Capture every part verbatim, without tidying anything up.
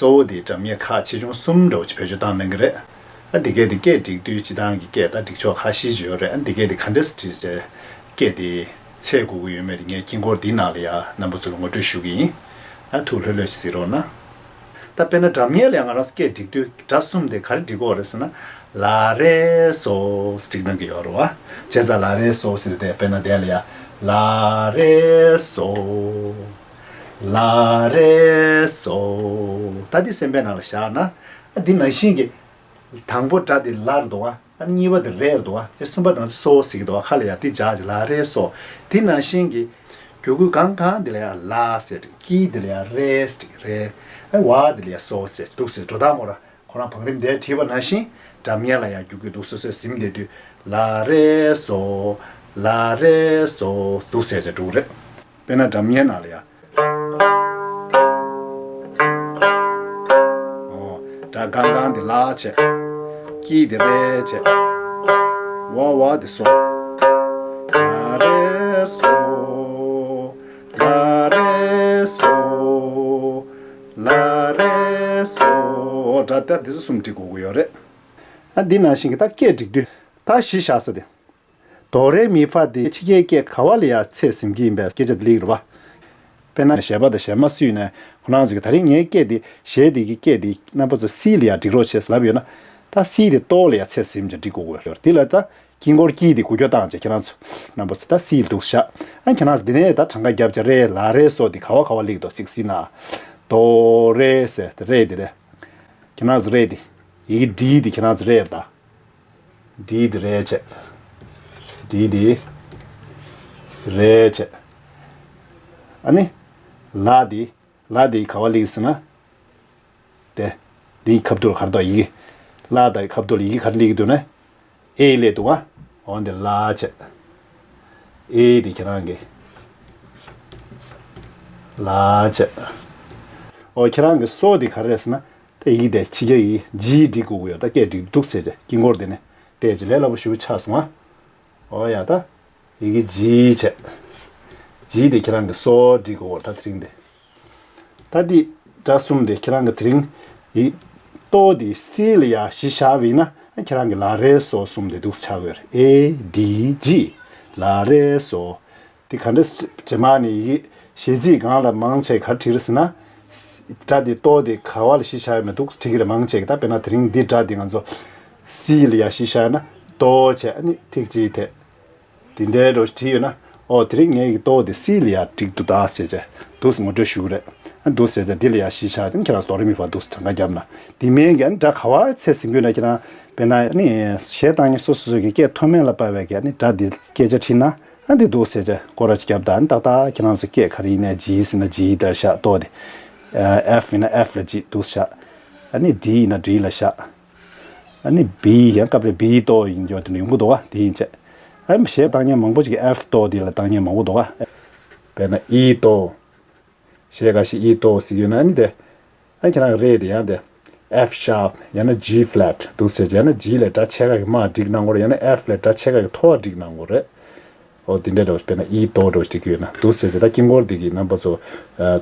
གཙོ་བོ་དེ་སྒྲ་སྙན་ཁག་ཆེ་ཆུང་གསུམ་འདྲ་བོ་ཅིག་བེད་སྤྱོད་བཏང་གནང་གི་རེད། ཨ་འདི་གས་དེ་སྐད་སྒྲིག་དུས་སྤྱིར་བཏང་གི་སྐད་ད་སྒྲིག་ཕྱོགས་ཁ་ཤས་ཅིག་ཡོད་རེད། ཨ་འདི་གས་དེ་ག་འདྲས་སྒྲིག་བྱས་སྐད་དེ་ཚད་དགོས་ཀྱི་ཡོད་མེད་དེ་ངས་དཀྱིལ་འཁོར་འདིའི་ནང་ལ་ཡ་རྣམ་པ་ཚོ་ལ་ངོ་སྤྲོད་ཞུ་གི་ཡིན། ཨ་ཐུགས་ལྷོད་ལྷོད་ཅིག་གཟིགས་རོགས་གནང་། ད་དཔེར་ན་སྒྲ་སྙན་ལ་ཡང་ང་རང་ཚོ་སྐད་སྒྲིག་དུས་སྒྲ་གསུམ་དེ་ག་རེ་སྒྲིག་དགོས་རེད་ཟེར་ན། ལ་རེ་སོ་སྒྲིག་གནང་གི་ཡོད་རེད་བ། བྱས་ཙང་ལ་རེ་སོ་ཟེར་ཏེ་དཔེར་ན་དེ་ལ་ཡ། ལ་རེ་སོ། ལ་རེ་སོ། ད་འདི་སེམས་པའི་ནང་ལ་བཞག་ན། ཨ་འདི་ནང་བཞིན་གྱི། དང་པོ་སྒྲ་དེ་ལ་རེད་འདུག་བ། ཨ་གཉིས་པ་དེ་རེ་རེད་འདུག་བ། དེ་གསུམ་པ་དང་སོ་ཟེར་གྱི་འདུག་བ། ཁ་ལ་ཡ་དེ་སྦྱར་གྱི་ལ་རེ་སོ། དེ་ནང་བཞིན་གྱི། རྒྱུ་གུ་གང་གང་དེ་ལ་ཡ་ལ་ཟེར་ཏེ། ཀྱི་དེ་ལ་ཡ་རེ་ཟེར་ཏེ་རེ། ཨ་བ་དེ་ལ་ཡ་སོ་ཟེར་ཏེ་འདུག་ཟེར་འགྲོ་སྟངས་མོ་ར། ཁོ་རང་བང་རིམ་དེ་བྲིས་པ་ནང་བཞིན་སྒྲ་སྙན་ལ་ཡང་རྒྱུ་གུ་འདུག་སོ་སོས་ཟིན་བསྡད་དུས། ལ་རེ་སོ། ལ་རེ་སོ་འདུག་ཟེར་བྱས་འགྲོ་གི་རེད། དཔེར་ན་སྒྲ་སྙན་ནང་ལ་ཡ། ཨོ། སྒྲ་གང་གང་དེ་ལ་བྱས། ཀྱི་དེ་རེ་བྱས། བ་བ་དེ་སོ། ལ་རེ་སོ། ལ་རེ་སོ། ལ་རེ་སོ། སྒྲ་ད་འདི་ཚོ་གསུམ་འབྲི་དགོས་ཀྱི་ཡོད་རེད། ཨ་འདི་ནང་བཞིན་གྱི་ད་སྐད་སྒྲིག་དུས་ད་གཞི་བཞག་ས་དེ། དོ་རེ་མི་ཕ་དེ་ཕྱི་རྒྱལ་སྐད་ག་བ་ལ་ཡ་ཚད་ཟིན་གྱི་ཡིན་པའི་སྐད་ཆ་དེ་སླེབས་ཀྱི་རེད་བ། དཔེར་ན་གཞས་པ་དང་གཞས་མ་སུ་ཡིན་ནའི་ཁོ་རང་ཚོ་གི་ད་རིང་ངའི་སྐད་དེ་གཞས་དེ་གི་སྐད་དེ་རྣམ་པ་ཚོ་སི་ལ་ཡ་སྒྲིག་རོགས་བྱེད་ཟེར་ལབ་ཡོད་ན། ད་སི་དེ་ཏོ་ལ་ཡ་ཚད་ཟིན་བྱས་སྒྲིག་དགོས་ཀྱི་ཡོད་རེད། དེ་ལ་ད། དཀྱིལ་འཁོར་ཀྱི་དེ་འགུལ་སྐྱོད་བཏང་བྱས་ཁྱེད་རང་ཚོ་རྣམ་པ་ཚོ་ད་སི་འདུག་བཞག་ཨ་ཁྱེད་རང་ཚོ་འདི་ནས་ད་གྲངས་ཀ་རྒྱབ་བྱས་རེ་ལ་རེ་སོ་དེ་ག་བ་ག་བ་སླེབས་འདུག་ཅིག་གཟིགས་ན། དོ་རེ་ཟེར་དེ་རེ་དེ་རེད། ཁྱེད་རང་ཚོ་རེ་དེ། ཡི་གེ་འབྲི་དེ་ཁྱེད་རང་ཚོ་རེ་རེད་ད། འབྲི་དེ་རེ་བྱས། འབྲི་དེ། རེ་བྱས། ཨ་ནི། ལ་དེ། ལ་དེ་ག་བ་སླེབས་ཟེར་ན། དེ། འདིའི་ཁ་ཐུག་ལ་ག་རེ་འདུག་ཡི་གེ། ལ་དང་ཁ་ཐུག་ལ་ཡི་གེ་ག་རེ་སླེབས་ཀྱི་འདུག་ན། ཨེ་སླེབས་འདུག་བ། འོ་འདི་ལ་བྱས། ཨེ་འདི་ཁྱེད་རང་གི། ལ་བྱས། འོ་ཁྱེད་རང་གི་སོ་འདི་ག་རེ་རེད་ཟེར་ན། དེ་ཡི་གེ་དེ་ཕྱི་རྒྱལ་ཡི་གེ་ཇི་སྒྲིག་དགོས་ཀྱི་ཡོད། ད་སྐད་སྒྲིག་འདུག་ཟེར་བྱས་དཀྱིལ་འཁོར་འདི་ནས་བལྟས་བྱས་ལས་སླ་པོ་ཞེ་པོ་ཆགས་སོང་ང་། འོ་ཡ་ད། ཡི་གེ་ཇི་བྱས། ཇི་དེ་ཁྱེད་རང་གི་སོ་སྒྲིག་དགོས་ད་དེ་རིང་དེ། ད་འདི་སྒྲ་གསུམ་དེ་ཁྱེད་རང་གི་དེ་རིང་ཡི་ཏོ་དེ་སི་ལ་ཡ་གཞི་བཞག་པ་ཡིན་ན་ཁྱེད་རང་གི་ལ་རེ་སོ་གསུམ་དེ་འདུག་ཆགས་ཡོད་རེད། ཨེ་ཌི་ཇི། ལ་རེ་སོ། དེ་ག་འདྲ་རྗེས་མ་ནས་ཡི་གེ་གཞས་ཚིག་སྒང་ལ་མང་ཆེ་ག་བྲིས་རེད་ཟེར་ན། སྒྲ་དེ་ཏོ་དེ་ག་བ་ལ་གཞི་བཞག་ཡོད་མེད་འདུག་བྲིས་ཀྱི་རེད་མང་ཆེ་གི། ད་དཔེར་ན་དེ་རིང་འདི་སྒྲ་དེ་ང་ཚོ་སི་ལ་ཡ་གཞི་བཞག་ཡོད་ན་ཏོ་བྱས་ཨ་ནི་ཐིག་གཅིག་དེ། དེ་འདྲའི་འགྲོ་བྲིས་ཡོད་ན། ཨོ་དེ་རིང་ངས་ཀྱི་ཏོ་དེ་སི་ལ་ཡ་བྲིས་འདུག་ད་ཟེར་བྱས་འདུག་སེ་ངོ་སྤྲོད་ཞུ་གི་རེད། ཨ་འདུག་ཟེར་བྱས་འདི་ལ་ཡ་གཞི་བཞག་ཅིང་ཁྱེད་རང་དོ་རེ་མི་ཕ་འདུག་སེ་གྲངས་ཀ་བརྒྱབ་ན། དེ་མིན་གྱི་ཨ་ནི་སྒྲ་ག་བ་ཚད་ཟིན་དགོས་ན་ཁྱེད་རང་དཔེར་ན་ཨ་ནི་གཞས་བཏང་མཁན་སོ་སོ་སོ་གི་སྐད་མཐོ་དམན་ལ་དཔག་པའི་གི་ཨ་ནི་སྒྲ་འདི་སྐད་ཆ་བྲིས་ན་ཨ་འདི་འདུག་ཟེར་བྱས་སྐོར་ར་ཅིག་བརྒྱབ་ད་ཨ་ནི་ཏག་ཏག་ཁྱེད་རང་ཚོ་སྐད་ག་རེ་ཡིན་ནའི་ཇི་ཟེར་ན་ཇི་ལྟར་བཞག་ཏོ་དེ། ཨེཕ་ཡིན་ན་ཨེཕ་ལ་ཇི་འདུག་བཞག་ཨ་ནི་ཌི་ཡིན་ན་ཌི་ལ་བཞག་ཨ་ནི་བི་ཡང་སྐབས་རེ་བི་ཏོ་ཡིན་རྒྱུ་དེ་འདྲ་ཡོང་གི་འདུག་ག་དེ་ཡིན་བྱས། ཨ་ནི་གཞས་བཏང་མཁན་མང་པོ་ཅིག་གིས་ཨེཕ་ཏོ་དེ་ལ་བཏང་མཁན་མང་པོ་འདུག་ག་དཔེར་ན་ཨི་ཏོ། གཞས་འགའ་ཞིག་ཨི་ཏོ་ཟེར་ཡོད་ན་ཨ་ནི་དེ། ཨ་ཁྱེད་རང་གི་རེད་དེ་ཡང་དེ། F sharp ཡང་ན་G flat འདུག་ཟེར་བྱས་ན་ཇི་ལས་སྒྲ་ཕྱེད་ཀ་གི་དམའ་བསྒྲིགས་གནང་དགོས་རེད། ཡང་ན་ཨེཕ་ལས་སྒྲ་ཕྱེད་ཀ་གི་མཐོ་བ་བསྒྲིགས་གནང་དགོས་རེད། ཨོ་དེ་འདྲ་འདྲ་བོ་དཔེར་ན་ཨི་ཏོ་འདྲ་བོ་བསྒྲིགས་ཡོད་ན་འདུག་ཟེར་བྱས་ད་དཀྱིལ་འཁོར་འདི་གི་རྣམ་པ་ཚོ་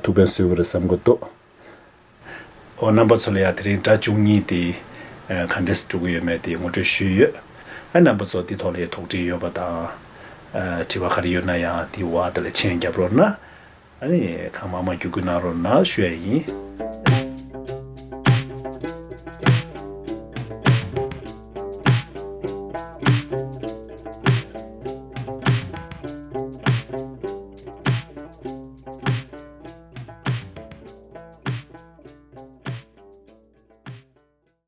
ཐུགས་ཕན་གསོས་ཀྱི་རེད་བསམ་གྱི་འདུག་ཨོ་རྣམ་པ་ཚོ་ལ་ཡང་དེ་རིང་སྒྲ་བཅུ་གཉིས་དེ་ག་འདྲས་སེ་འགྲོ་གི་ཡོད་མེད་དེ་ངོ་སྤྲོད་ཞུས་ཡོད། ཨ་རྣམ་པ་ཚོ་འདི་ཐོག་ལ་ཡང་དོགས་འདྲི་ཡོད་པ་དང་། དྲི་བ་ག་རེ་ཡོད་ན་ཡང་དེ་འོག་དེ་ལ་མཆན་རྒྱབ་རོགས་གནང་། ཨ་ནི་གང་མང་མང་བརྒྱུད་སྐུལ་གནང་རོགས་གནང་ཞུ་ཡ་ཡིན།